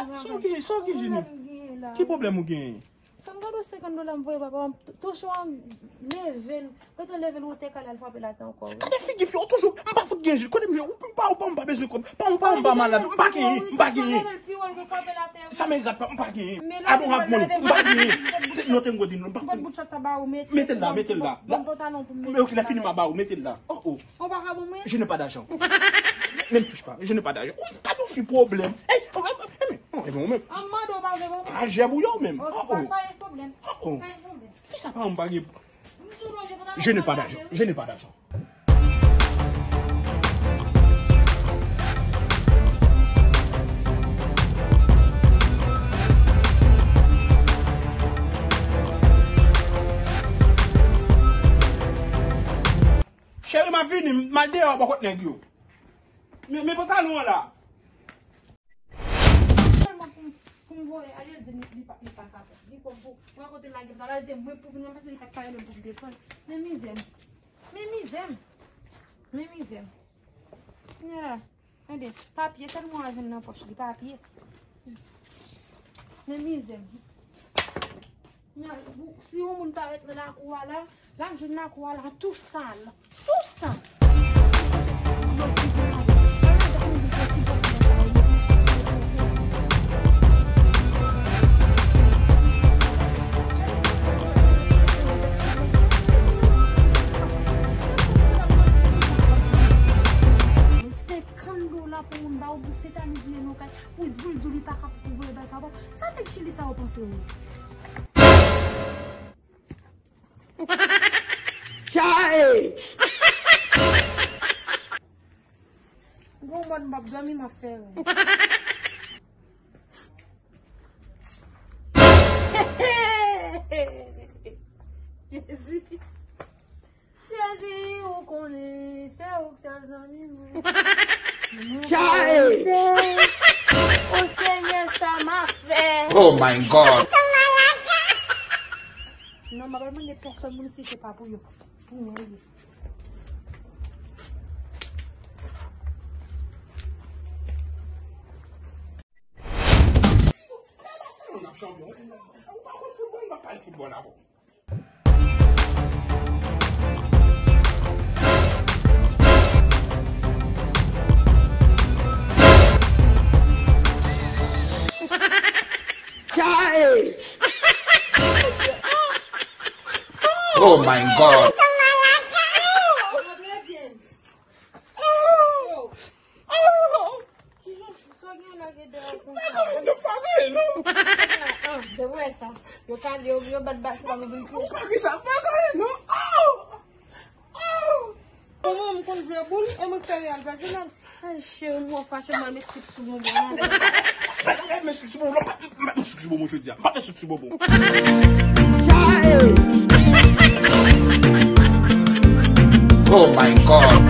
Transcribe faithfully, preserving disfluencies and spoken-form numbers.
Sa w gen, sa w gen, Jenny? Ki pwoblèm ou genyen? Sa m gade senkant dola m voye papa m, toujou an leve l. Gentan leve l, ou te ka al frape l atè ankò, wi. Gade figi fi w toujou, m pa fout gen jis, kote m jwe, ou pa, ou pa, m pa bezwen kòb, pa, ou pa, m pa malad, m pa genyen, m pa genyen. Sa m ret pa, m pa genyen. I don't have money, m pa genyen. Non, te m go di non, m pa konn. Mete l la, mete l la. Ok, lè fini m a ba ou, mete l la. Oh, oh. Je n'ai pas d'argent. Ne me touche pas, je n'ai pas d'argent. Wi, gade yon fi pwoblèm. Ey, oh, oh, oh, oh, oh, oh. Ajèb ou yo menm. Oh, oh. Fi sa pa yon bagay. Je n'ai pas d'argent. Je n'ai pas d'argent. Cheri, m ap vini, m al deyò bò kot nèg yo. Men, men pantalon an la. Sèlman pou m, pou m voye al, yo di li, li pa, li pa kapab. Li kòm pou, mwen kote lage m, la, li di mwen pou vin ranplase, li pa t ka rele m pou m defann. Men mizè m. Men mizè m. Men mizè m. Kounye a la, tande, papye sèlman w a jwenn nan pòch li, papye. Men mizè m. Men, si yon moun parèt nan lakou a la, l ap jwenn lakou a la tou sal. Tou sal. Senkant dola pou moun ba ou pou sentalize nan kay. Pou, pou l di w li pa ka pou voye bay pa bon. Sa nèg Chili sa yo panse wi? Chae! Gon mòn m p ap dòmi, m ap fè rèv. Jezi! Jezi, ou konnen, se ou k sèl zanmi mwen. Si mwen pa realize, o Senyè, sa m ap fè. Oh my God. Non, m ap mande pèsòn moun si se pa pou yo. Pou mwen li ye. Ou pa konn foutbòl, m ap pale foutbòl avè w. Chae! Oh my God! Sa w gen lage dèyè w konsa? Bagay nou pa gen, non. Ah, ah, de wè sa. Yo ka, yo, yo bat bas la, nou vin tou. Ou pa gen sa, bagay, non. Oh! Oh! Mwen, mwen konn jwe boul, e mwen fè Real pèdi, non. Ay, cheri, mwen fache, mwen met sik sou bonbon, non. Met sik sou bonbon, non, pa met sik sou bonbon, jodi a. Pa met sik sou bonbon. Oh my God.